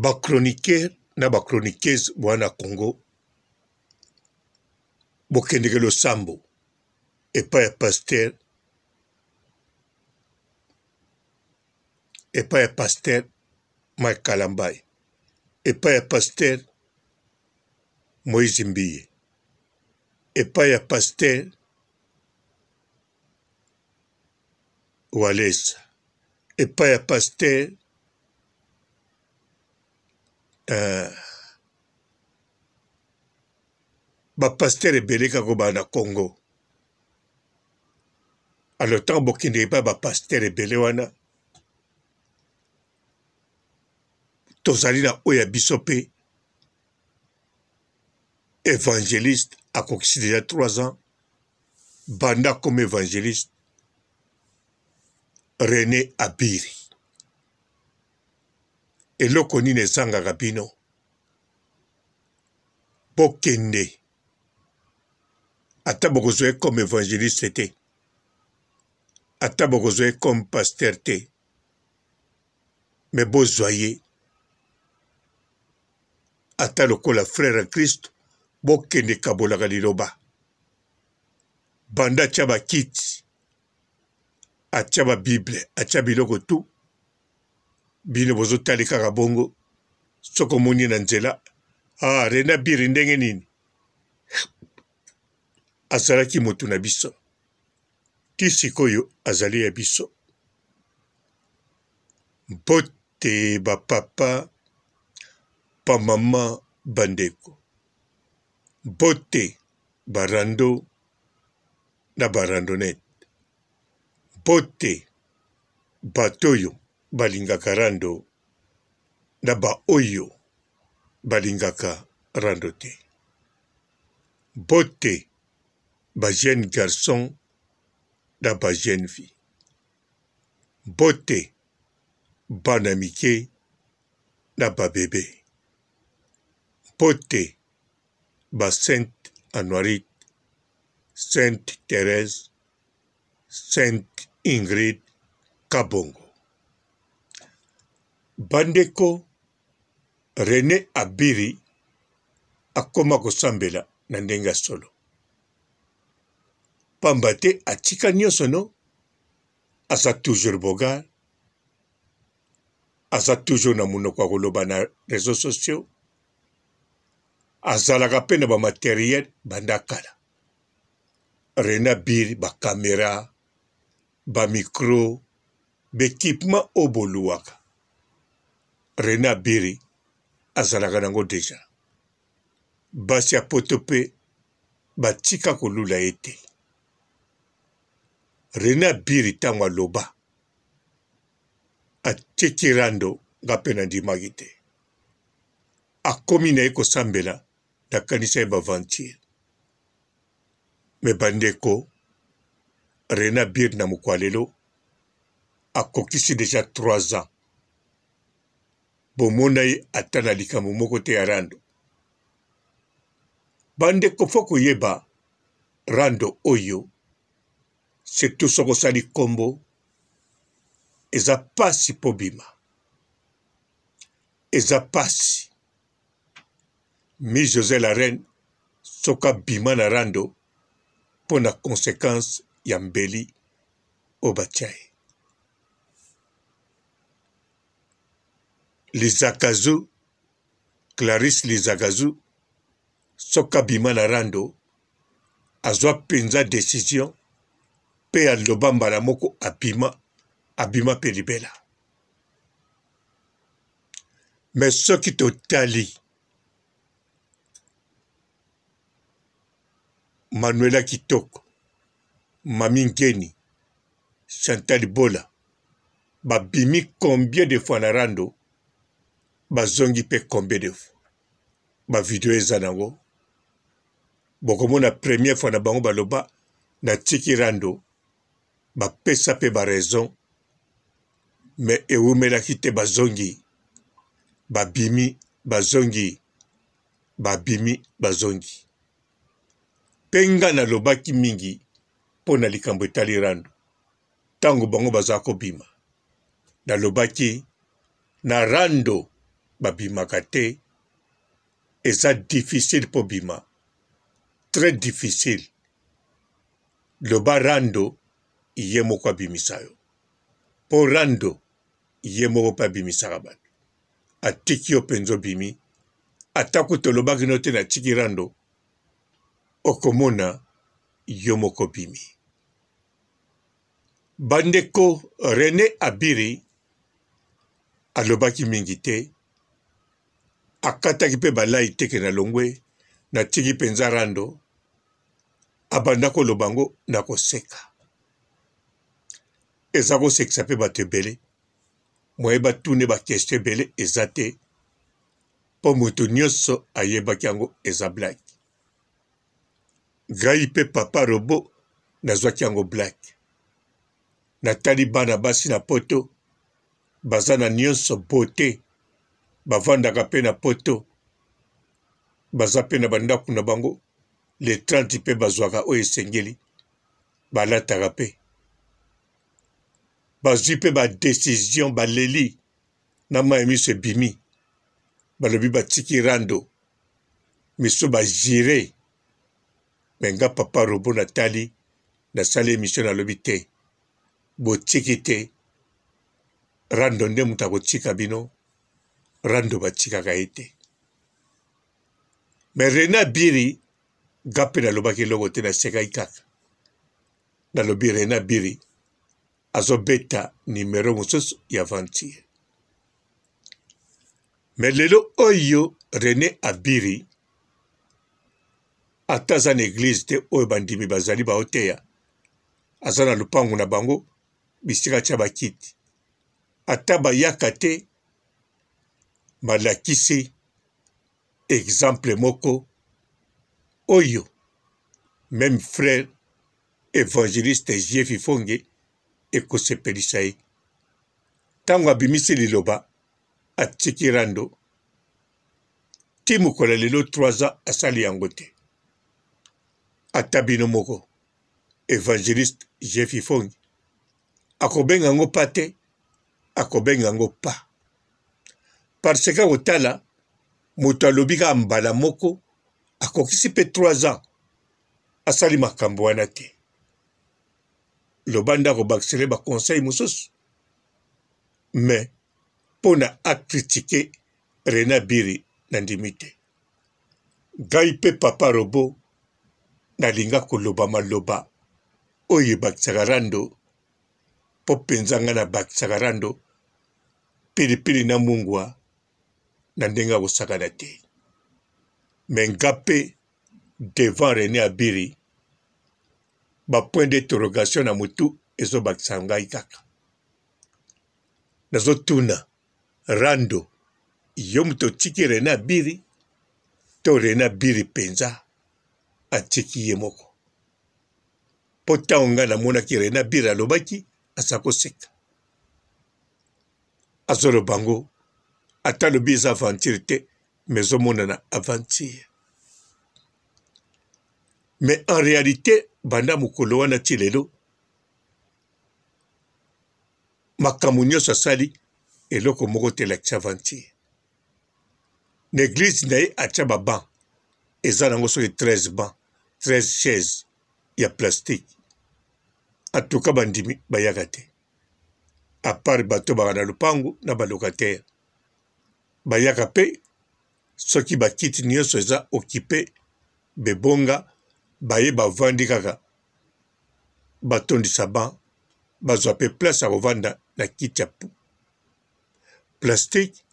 Ba chroniqueurs na ba chroniqueuses boa na Congo bokendeke losambo epai ya pasteur epai ya pasteur Mike Kalambay epai ya pasteur Moïse Mbiye epai ya pasteur Walesa epai ya pasteur euh, ba pasteur ebele kaka kobanda na Congo. Alors ntango bokende epai ba pasteur ebele wana, tozali na oyo ya biso mpe evangeliste akokisi deja 3 ans banda akoma evangeliste Rene Abiri. Eloko nini ezangaka bino? Bokende ata bokozwa ye comme evangeliste te, ata bokozwa ye comme pasteur te, me bozwa ye ata lokola frère ya Kristo, bokende kabolaka liloba. Banda atya bakiti, atya ba bible, atya biloko tout, bino bozotali kaka bongo. Soki omoni na nzela, ah, Rena Biri ndenge nini azalaki motu na biso, ti sikoyo azali ya biso. Mbote ba papa, ba mama, bandeko. Mbote ba rando na ba randonnette. Mbote bato oyo balingaka rando na ba oyo balingaka rando te. Mbote ba jeunes garçons na ba jeunes filles. Mbote bana mike na ba bebe. Mbote ba Sainte Anuarite, Sainte Therèse, Sainte Ingrid Kabongo. Bandeko, Rene Abiri akoma kosambela na ndenge ya solo. Pamba te atika nyonso no, aza toujours bogar, aza toujours na monoko ya koloba na reseaux sociaux, azalaka pe na ba materiel banda kala. Rene Abiri ba camera, ba micro, ba equipement oyo boluwaka Rene Abiri azalaka nango dejà. Basi ya poto pe batika kolula ye te. Rene Abiri tango aloba atiki rando nga pe nandimaki te. Akomi na ye kosambela nakanisa ye b'aventure. Mais bandeko Rene Abiri na mokwa lelo akokisi dejà 3 ans bomona ye ata na likambo moko te ya rando. Bandeko fo koyeba rando oyo surtout soki osali kombo eza pasi po bima eza pasi. Mi Jose la reine soki abima na rando mpo na consequence ya mbeli oyo batia ye. Lizakazu, Clarisse Lizakazu soki abima na rando azwa mpenza decision mpe aloba mbala moko abima, abima mpe libela. Mais soki totali Manuela Kitoko, Mami Ngeni, Chantal Bola babimi combien de fois na rando, bazongi pe combien de fois? Ba video eza nango, bokomona première fois na bango baloba natiki rando, bapesa pe ba raison, mais ewumelaki te bazongi, babimi bazongi, babimi bazongi. Pe nga nalobaki mingi mpo na likambo etali rando. Ntango bango baza kobima, nalobaki na rando. Babimaka te, eza difficile mpo bima, très difficile. Loba rando ye moko abimisa yo, mpo rando ye moko mpe abimisaka bato. Atiki yo mpenza obimi, ata kutu olobaki no te natiki rando, okomona yo moko obimi. Bandeko Rene Abiri alobaki mingi te, akataki mpe balayi te ke nalongwe, natiki mpenza rando. Abanda koloba yango na koseka, eza kosekisa mpe bato ebele, moye batune ba question ebele eza te, mpo moto nyonso ayebaki yango eza blague. Ngai mpe papa robot nazwaki yango blague. Natali bana basi na poto baza na nionso beaute, bavandaka mpe na poto, baza mpe na ba ndaku na bango, le 30 mpe bazwaka oyo esengeli, balataka mpe. Bazwi mpe ba decision, baleli na mayi miso ebimi, balobi batiki rando, miso ba jure. Mais nga papa robot natali, nasali emission nalobi te, botiki te, rando nde moto akotika bino, rando batikaka ye te. Mais Rene Abiri, nga mpe nalobaki eloko te, nasekaki kaka. Nalobi Rene Abiri azobeta numero mosusu ya aventure. Mais lelo oyo Rene Abiri ata aza na eglise te oyo bandimi bazali baoteya, aza na lopango na bango bisika atya bakiti, ata bayaka te, balakisi exemple moko oyo meme frère evangeliste Jeff Ifonge ekosepelisa ye ntango abimisi liloba atiki rando ti mokolo ya lelo 3 ans asali yango te ata bino moko evangeliste Jeff Ifonge akobenga yango pa te akobenga yango pa parce que akotala moto alobi kaka mbala moko akokisi mpe 3 ans asali makambo wana te loba nde akobakisele ba conseil mosusu mais mpo na akritike Rene Abiri nandimi te ngai mpe papa robo nalinga koloba maloba oyo ebakisaka rando mpo mpenza ngai nabakisaka rando pilipili na mungwa na ndenge ya kosakana te me nga mpe devant Rene Abiri ba point d'interrogation na mutu ezobakisa ngai kaka nazotuna rando yo moto otiki Rene Abiri to Rene Abiri mpenza atiki ye moko mpo ntango ngai namonaki Rene Abiri alobaki aza koseka azoloba yango ata alobi eza aventure te mais ezomonana aventure mais en réalité banda mokolo wana ti lelo makambo nyonso asali eloko moko te elakisi aventure na eglise na ye atya baban eza nango soki 13 ban 13 chaise ya plastique atuka bandimi bayaka te apart bato baka na lopango na balocataire bayaka pe soki ba kiti nionso eza occupe bebonga baye bavandi kaka batondisa banc bazwa pe place ya kovanda na kiti ya plastique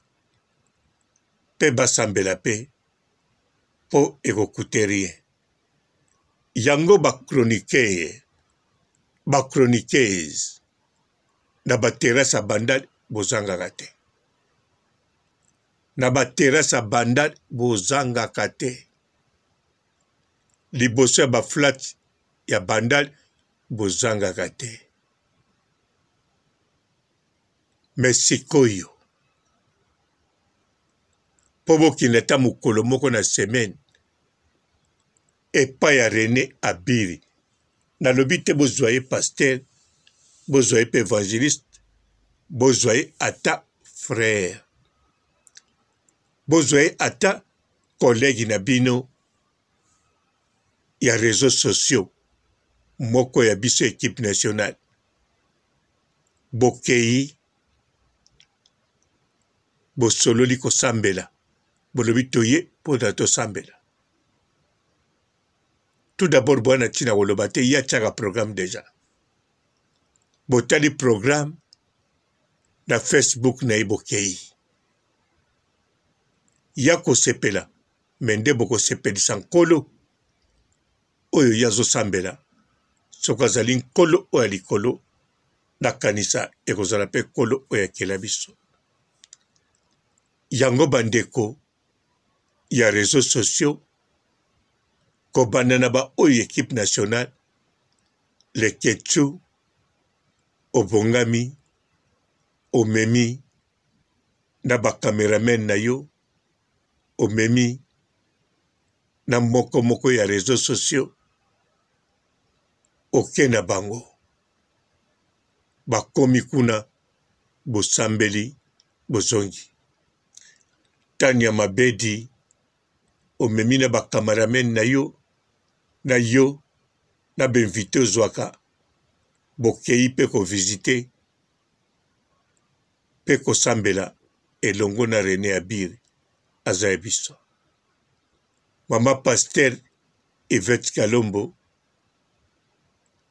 pe basambela pe po eko coute rien yango ba chroniqueur ba chroniqueuse na ba terrasse ya bandal bozangaka te na ba terrasse ya bandal bozangaka te liboso ya ba flat ya bandal bozangaka te me sikoyo mpo bokende ata mokolo moko na semaine epai ya Rene Abiri nalobi te bozwa ye pasteur bozwa ye mpe evangeliste bozwa ye ata frère. Bozwa ye ata collègue na bino ya reseaux sociaux moko ya biso equipe nationale. Bokeyi bosololi kosambela, bolobi toye mpo na tosambela. Tout d'abord boya na ntina koloba te, ye atiaka programme dejà. Botali programme na Facebook na ye bokeyi. Ya kosepela me nde bokosepelisa Nkolo oyo ye azosambela. Soki azali Nkolo oyo ya likolo, nakanisa ekozala mpe Nkolo oyo akela biso. Yango bandeko ya reseaux sociaux, kobanda na baoyo equipe nationale, Leketchou obongami, omemi na ba cameraman na yo, omemi na moko moko ya reseaux sociaux, oke na bango, bakomi kuna, bosambeli, bozongi. Tania Mabedi omemi na ba cameraman na yo, na yo na ba invite ozwaka, bokeyi pe ko visiter pe kosambela elongo na Rene Abiri aza ya biso. Mama Pasteur Yvette Kalombo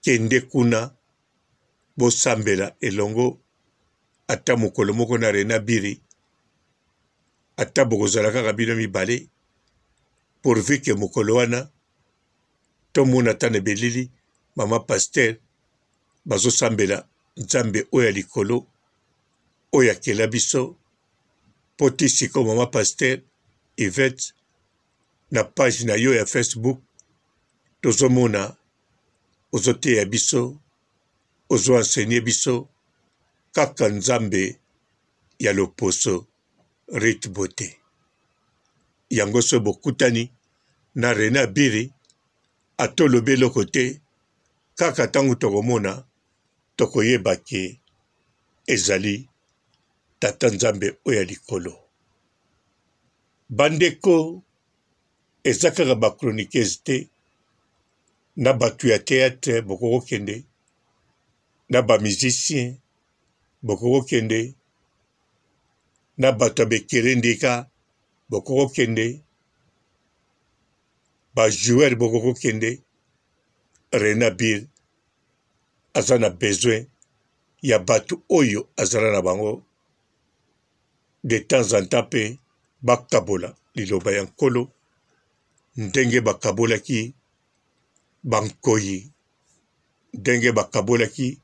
kende kuna bosambela elongo ata mokolo moko na Rene Abiri, ata bokozala kaka bino mibale, pourvu que mokolo wana tomona ata na belili mama pasteur bazosambela Nzambe oyo ya likolo oyo akela biso mpo ti sikoyo mama pasteur Yvette na page na yo ya Facebook tozomona ozoteya biso ozo enseigner biso kaka Nzambe ya loposo Ruth Beaute. Yango soki bokutani na Rene Abiri ata olobi eloko te kaka ntango tokomona tokoyeba ke ezali Tata Nzambe oyo ya likolo. Bandeko eza kaka ba chroniqueuse te na bato ya theatre bokokokende na ba musiciens bokokokende na bato ya bekele ndeka bokokokende ba joueur bokokokende Rena Bill aza na besoin ya bato oyo azala na bango de temps en temps mpe bakabola liloba ya Nkolo ndenge bakabolaki bankoyi, ndenge bakabolaki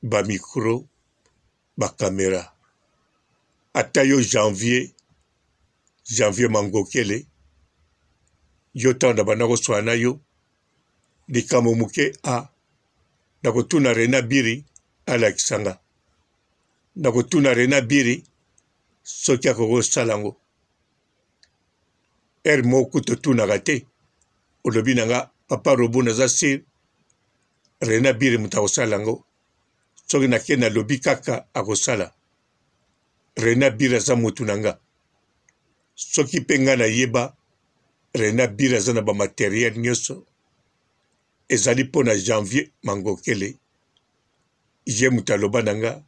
ba micro, ba camera. Ata yo Janvier, Janvier Mangokele, yo ntango na banda koswana na yo likambo moke a nakotuna Rena Biri alakisa nga, nakotuna Rena Biri soki akoki kosala yango. Heure moko kutu otunaka te, olobi na nga papa Robot naza sur Rena Biri moto akosala yango, soki nake nalobi kaka akosala. Rena Biri aza motu na nga, soki mpe nga nayeba Rena Biri aza na ba materiel nyonso, ezali mpo na Janvier Mangokele ye moto aloba na nga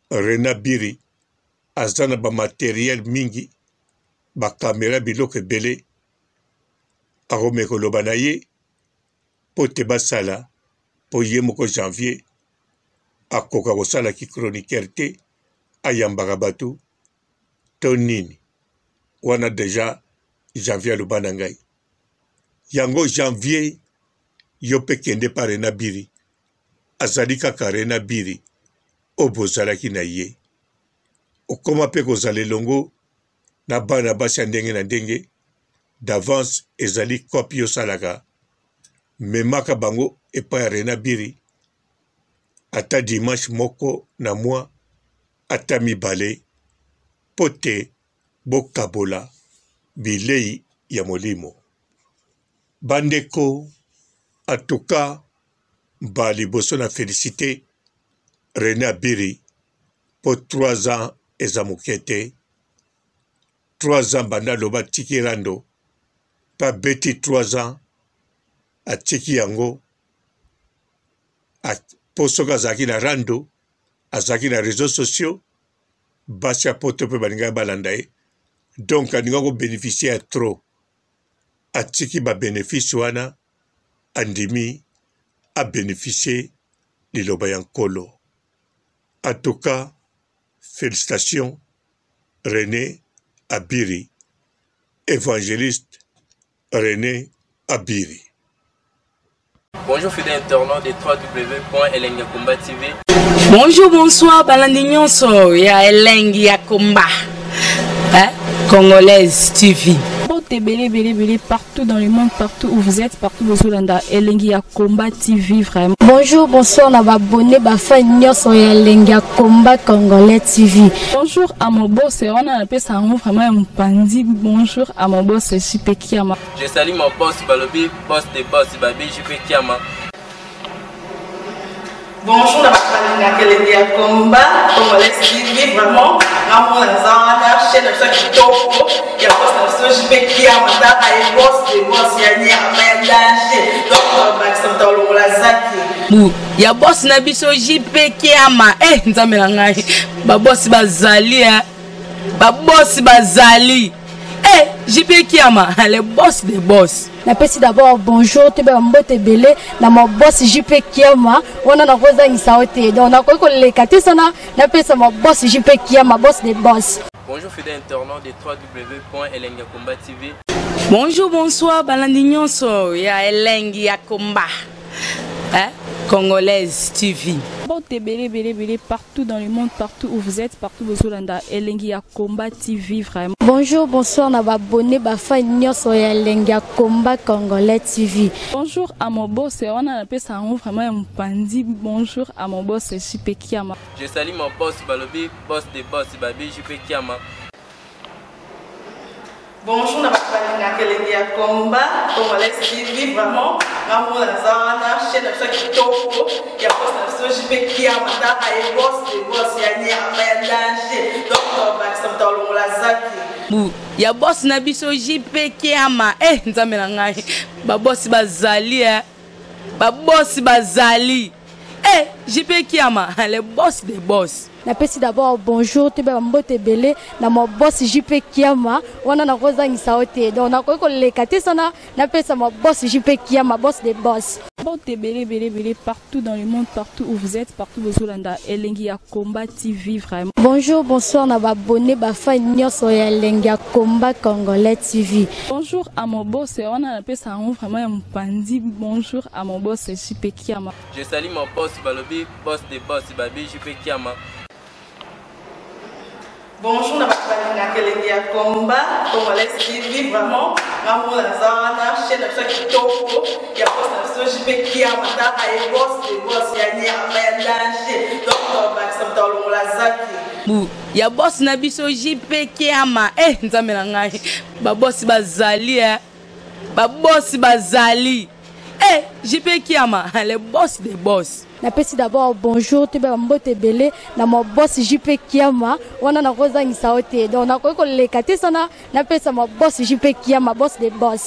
Rena Biri aza na ba materiel mingi, ba camera, biloko ebele, akomeka koloba na ye mpo te basala, mpo ye moko Janvier akoka kosala ki chroniqueur te, ayambaka bato to nini wana deja Janvier aloba na ngai yango. Janvier yo mpe kende pa Rena Biri, azali kaka Rena Biri oyo bozalaki na ye, okoma mpe kozala elongo na bana basi ya ndenge na ndenge d'avance, ezali cope yo osalaka, memaka bango epai ya Rena Biri ata dimanche moko na mwa ata mibale mpo te bokabola bilei ya molimo. Bandeko, en tout cas ba liboso na felicite Rene Abiri mpo 3 ans eza moke te. 3 ans banda aloba atiki rando mpe abeti 3 ans atiki yango mpo soki azalaki na rando azalaki na réseaux sociaux basi ya poto mpe balingaki balanda ye donc alingaki kobeneficie ya trop atiki babenefice wana andimi abeneficie liloba ya nkolo en tout cas félicitations René Abiri évangéliste René Abiri. Bonjour fidèles internautes de www.elengiyakomba TV. Bonjour, bonsoir, balandi nyonso ya Elengi ya Komba. Hein? Congolaise TV. Mbote ebele ebele ebele partout dans le monde, partout où vous êtes, partout bozolanda Elengi ya Combat TV vraiment. Bonjour, bonsoir na ba abonné ba fan nyonso ya Elengi ya Combat Congolais TV. Bonjour à mon boss, wana napesa yango vraiment ya mopanzi. Bonjour à mon boss JP Kiama. Je salue mon boss Balobi, boss de boss Babi JP Kiama. Bonjour na bato balingaka elengi ya combat congolais TV vraiment ngamona naza wana chaîne na biso ya kitoko ya boss na biso JP Kiama tala ye boss de boss ya nyama ya danger donc bakisa moto alongola zaki bu ya boss na biso JP Kiama eh nzambe na ngai ba boss bazali eh ba boss bazali eh JP Kiama le boss de boss. Napesi d'abord bonjour toyeba mbote ebele na ma boss JP Kiama wana nakozangisa yo te donc nakoki koleka te sana napesa ma boss JP Kiama boss de boss. Bonjour fidèles internautes de www.elengiyakomba TV. Bonjour, bonsoir, balandi nyonso ya Elengi ya Komba. Hein? Congolaise TV. Mbote ebele ebele ebele partout dans le monde, partout où vous êtes, partout bozolanda Elengi ya Combat TV vraiment. Bonjour, bonsoir na ba abonné ba fan nyonso ya Elengi ya Combat Congolais TV. Bonjour à mon boss, wana napesa yango vraiment ya mopanzi. Bonjour à mon boss JP Kiama. Je salue mon boss Balobi, boss de boss Babi JP Kiama. Bonjour na bato balingaka elengi ya combat congolais TV vraiment ngamona naza wana chaîne na biso ya kitoko ya boss na biso JP Kiama tala ye boss de boss ya nyama ya danger donc bakisa moto alongola zaki bu ya boss na biso JP Kiama eh nzambe na ngai ba boss bazali eh ba boss bazali eh JP Kiama le boss de boss. Napesi d'abord bonjour toyeba mbote ebele na ma boss JP Kiama wana nakozangisa yo te donc nakoki koleka te sana napesa ma boss JP Kiama boss de boss. Mbote ebele ebele ebele partout dans le monde, partout où vous êtes, partout bozolanda Elengi ya Combat TV vraiment. Bonjour, bonsoir na ba abonné ba fan nyonso ya Elengi ya Combat Congolais TV. Bonjour à mon boss, wana napesa yango vraiment ya mopanzi. Bonjour à mon boss JP Kiama. Je salue mon boss Balobi, boss de boss Babi JP Kiama. Bonjour na bato balingaka elengi ya combat congolais TV vraiment ngamona naza wana chaîne na biso ya kitoko ya boss na biso JP Kiama tala ye boss de boss ya nyama ya danger donc bakisa moto alongola zaki bu ya boss na biso JP Kiama eh nzambe na ngai ba boss bazali eh ba boss bazali eh JP Kiama le boss de boss. Napesi d'abord bonjour toyeba mbote ebele na ma boss JP Kiama wana nakozangisa yo te donc nakoki koleka te sana napesa ma boss JP Kiama boss de boss.